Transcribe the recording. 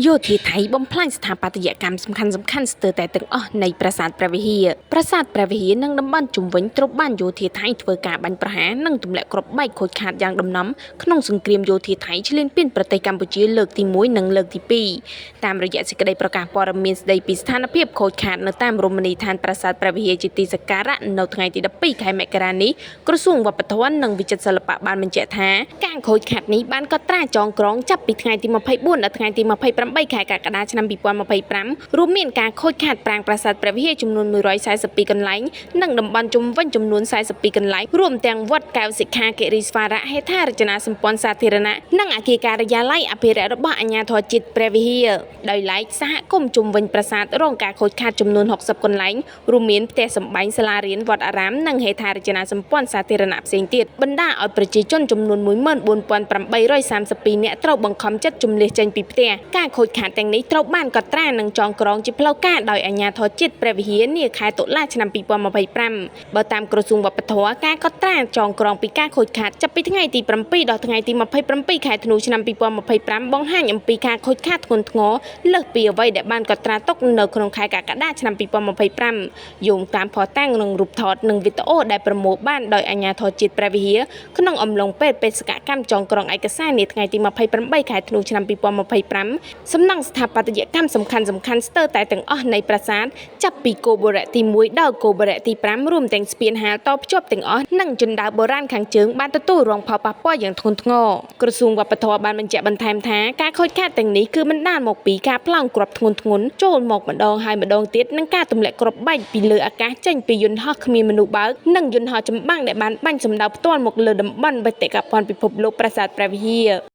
យោធាថៃបំផ្លាញស្ថាបត្យកម្មសំខាន់សំខាន់ៗស្ទើរតែទាំងអស់នៃប្រាសាទព្រះវិហារប្រាសាទព្រះវិហារនិងតំបន់ជុំវិញត្រូវបានយោធាថៃធ្វើការបាញ់ប្រហារនិងទម្លាក់គ្រាប់បែកខូចខាតយ៉ាងដំណំក្នុងសង្គ្រាមយោធាថៃឈ្លានពានប្រទេសកម្ពុជាលើកទី1និងលើកទី2តាមរយៈសេចក្តីប្រកាសព័ត៌មានស្តីពីស្ថានភាពខូចខាតនៅតាមរមណីយដ្ឋានប្រាសាទព្រះវិហារជាទីសក្ការៈនៅថ្ងៃទី12ខែមករានេះក្រសួងវប្បធម៌និងវិចិត្រសិល្បៈបានបញ្ជាក់ថាការខូចខាតនេះបានកត់ត្រាចងក្រងចាប់ពីថ្ងៃទី24ដល់ថ្ងៃទី28ខែកក្កដាឆ្នាំ2025រួមមានការខូចខាតប្រាង្គប្រាសាទព្រះវិហារចំនួន142កន្លែងនិងតំបន់ជុំវិញចំនួន42កន្លែងរួមទាំងវត្តកែវសិក្ខាគិរីស្វារៈហេដ្ឋារចនាសម្ព័ន្ធសាធារណៈនិងអគារការិយាល័យអភិរក្សរបស់អាជ្ញាធរជាតិព្រះវិហារដោយឡែកសហគមន៍ជុំវិញប្រាសាទរងការខូចខាតចំនួន60កន្លែងរួមមានផ្ទះសម្បែងសាលារៀនវត្តអារាមនិងហេដ្ឋារចនាសម្ព័ន្ធសាធារណៈផ្សេងទៀតបណ្ដាលឲ្យប្រជាជនចំនួន14832នាក់ត្រូវបង្ខំចិត្តជម្លៀសចេញពីផ្ទះការខូចខាតទាំងនេះត្រូវបានកត់ត្រានិងចងក្រងជាផ្លូវការដោយអាជ្ញាធរជាតិព្រះវិហារនាខែតុលាឆ្នាំ2025បើតាមក្រសួងវប្បធម៌ការកត់ត្រាចងក្រងពីការខូចខាតចាប់ពីថ្ងៃទី7ដល់ថ្ងៃទី27ខែធ្នូឆ្នាំ2025បង្ហាញអំពីការខូចខាតធ្ងន់ធ្ងរលើសពីអ្វីដែលបានកត់ត្រាទុកនៅក្នុងខែកក្កដាឆ្នាំ2025យោងតាមភស្តុតាងនិងរូបថតនិងវីដេអូដែលប្រមូលបានដោយអាជ្ញាធរជាតិព្រះវិហារក្នុងអំឡុងពេលបេសកកម្មចងក្រងឯកសារនាថ្ងៃទី28ខែធ្នូឆ្នាំ2025សំណង់ស្ថាបត្យកម្មសំខាន់សំខាន់ស្ទើរតែទាំងអស់នៃប្រាសាទចាប់ពីគោបុរៈទី1ដល់គោបុរៈទី5រួមទាំងស្ពានហាលតភ្ជាប់ទាំងអស់និងជណ្ដើរបុរាណខាងជើងបានទទួលរងផលប៉ះពាល់យ៉ាងធ្ងន់ធ្ងរក្រសួងវប្បធម៌បានបញ្ជាក់បន្ថែមថាការខូចខាតទាំងនេះគឺបណ្ដាលមកពីការប្លង់គ្រាប់ធ្ងន់ធ្ងរចូលមកម្ដងហើយម្ដងទៀតនិងការទម្លាក់គ្រាប់បែកពីលើអាកាសចេញពីយន្តហោះគ្មានមនុស្សបើកនិងយន្តហោះចម្បាំងដែលបានបាញ់សម្ដៅផ្ទាល់មកលើតំបន់បេតិកភណ្ឌពិភពលោកប្រាសាទព្រះវិហារ។